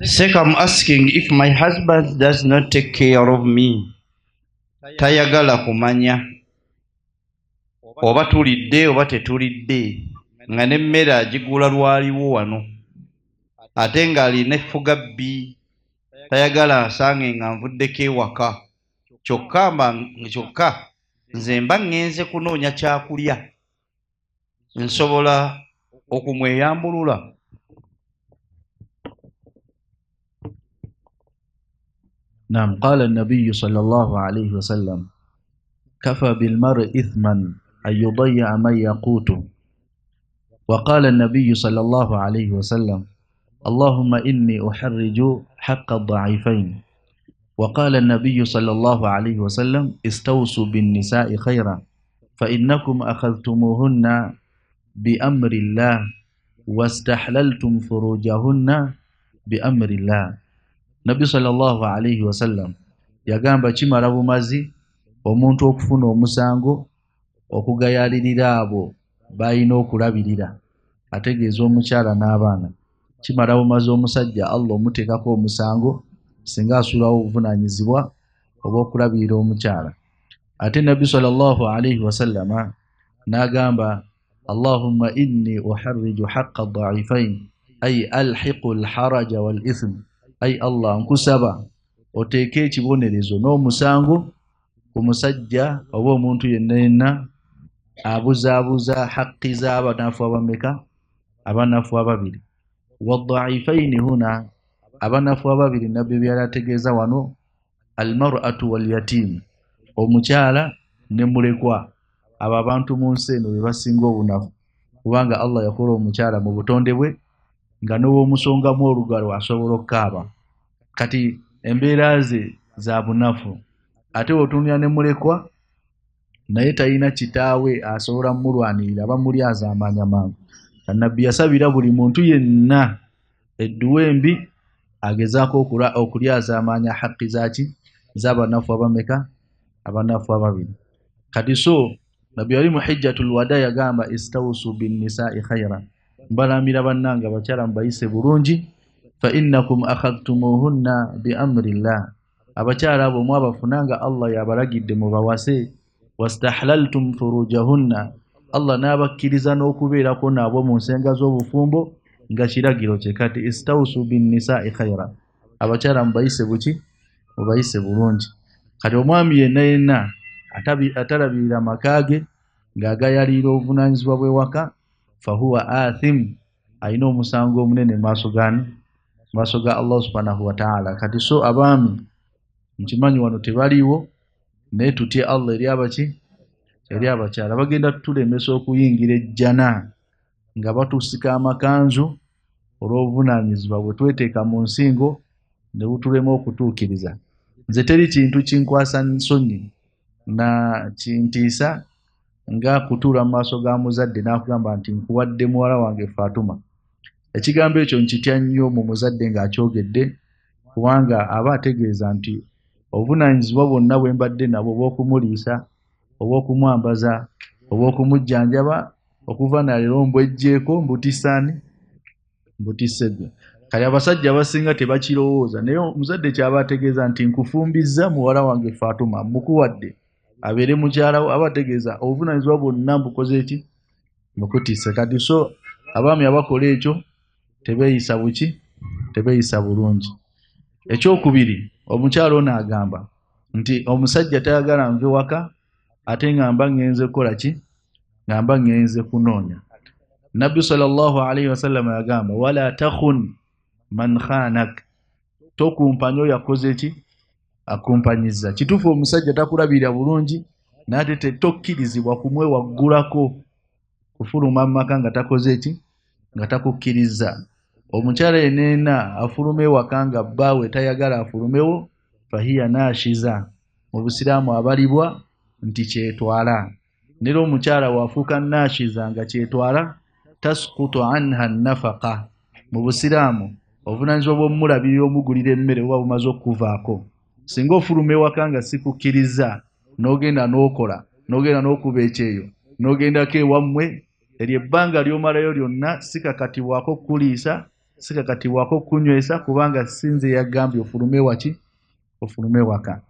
Sheikh, I'm asking if my husband does not take care of me, tayagala kumanya oba tulidde oba tetulidde, nga n'emmere agigula lwaliwo wano, ate ng'alina effuga bbi, tayagala nsange nga nvuddeko ewaka, kyokka nze mba ŋŋenze kunoonya kyakulya, nsobola okumweyambulula? نعم. قال النبي صلى الله عليه وسلم: كفى بالمرء إثما أن يضيع من يقوته. وقال النبي صلى الله عليه وسلم: اللهم إني أحرج حق الضعيفين. وقال النبي صلى الله عليه وسلم: استوصوا بالنساء خيرا فإنكم أخذتموهن بأمر الله واستحللتم فروجهن بأمر الله. Nabbi sallallahu alayhi wasallam yagamba kimala bumazi omuntu okufuna omusango okugayalirira abo balina okulabirira, ategeeza omukyala n'abaana. Kimala bumazi omusajja Allah omuteekako omusango singa asuulawo obuvunaanyizibwa obw'okulabirira omukyala. Ate Nabbi sallallahu alayhi wasallama n'agamba: Allahumma inni uharriju haqqa ad-da'ifain ay alhiqu al-haraja wal-ithm. Ai Allah, nkusaba oteeke ekibonerezo n'omusango ku musajja oba omuntu yenna yenna abuzaabuza hakki z'abanafu abameka? Abanafu ababiri. Waddaifaini huna, abanafu ababiri Nabbi byali ategeeza wano almar'atu walyatimu, omukyala ne mulekwa. Abo abantu mu nsi eno be basinga obunafu, kubanga Allah yakola omukyala mu butonde bwe nga n'ow'omusongamu olugalo asobola okukaaba. Kati embeera ze za bunafu. Ate otunulira ne mulekwa naye talina kitaawe asobola mmulwanirira, bamulyaza amaanya mangu. Nabbi yasabira buli muntu yenna edduwa embi agezaako okulyaza amaanya hakki zaaki z'abanafu abameka? Abanafu ababiri. Kati so Nabbi yali mu hijjatul wada yagamba istawusu binnisa'i khaira, mbalamira bannange abakyala mubayise bulungi, fa innakum akhadhtumuhunna bi amrillah, abakyala abo mwabafunanga Allah yabalagidde mubawase, wastahlaltum furujahunna, Allah n'abakkiriza n'okubeerako nabo mu nsenga z'obufumbo nga kiragiro kye. Kati istawusu binnisa'i khaira, abakyala mubayise buki? Mubayise bulungi. Kati omwami yenna yenna atalabirira amaka ge ng'agayalira obuvunaanyizibwa bw'ewaka, fahuwa athim, alina omusango omunene maaso gani? Maaso ga Allah subhanahu wa ta'ala. Kati so abaami nkimanyi wano tebaliwo, naye tutye Allah eri abaki? Eri abakyala. Bagenda tutulemesa okuyingira ejjana nga batusika amakanzu olw'obuvunaanyizibwa bwe tweteeka mu nsingo ne butulema okutuukiriza. Nze teri kintu kinkwasa nsonyi na kintiisa nga kutuula mu maaso ga muzadde n'akugamba nti nkuwadde muwala wange Fatuma. Ekigambo ekyo nkitya nnyo mu muzadde ng'akyogedde, kubanga aba ategeeza nti obuvunaanyizibwa bwonna bwe mbadde nabwo obw'okumuliisa, obw'okumwambaza, obw'okumujjanjaba, okuva na leero mbweggyeko mbutisaani mbutisse ggwe. Kale abasajja abasinga tebakirowooza, naye omuzadde ky'aba ategeeza nti nkufumbizza muwala wange Fatuma, mukuwadde abeere mukyala wo, aba ategeeza obuvunaanyizibwa bwonna mbukoze ki? Mbukutisse. Kati so abaami abakola ekyo tebeeyisa buki? Tebeeyisa bulungi. Ekyokubiri, omukyala ono agamba nti omusajja tayagala nve waka ate nga mba ŋŋenze kukola ki? Nga mba ŋŋenze kunoonya. Nabbi sallallahu alayhi wasallam yagamba wala takhun man khanak, tokumpanya oyo akoze ki? Akumpanyiza. Kituufu omusajja takulabirira bulungi, naye ate tokkirizibwa kumwewaggulako kufuluma mu maka nga takoze ki? Nga takukkiriza. Omukyala yenna afuluma ewaka nga bbaawe tayagala afulumewo, fahiya nashiza, mu busiraamu abalibwa nti kyetwala. Nera omukyala wafuuka nashiza nga kyetwala, tasqutu anha nafaqa. Mu busiraamu obuvunaanyizibwa bw'omulabirira omugulira emmere buba bumaze okukuvaako. Singa ofuluma ewaka nga sikukkiriza, n'ogenda n'okola, n'ogenda n'okuba ekyeyo, n'ogendako ewammwe, eryo ebbanga ly'omalayo lyonna sikakatibwako kukuliisa, Sikakatibwako kukunywesa, kubanga si nze yagambye ofulume waki, ofulume waka.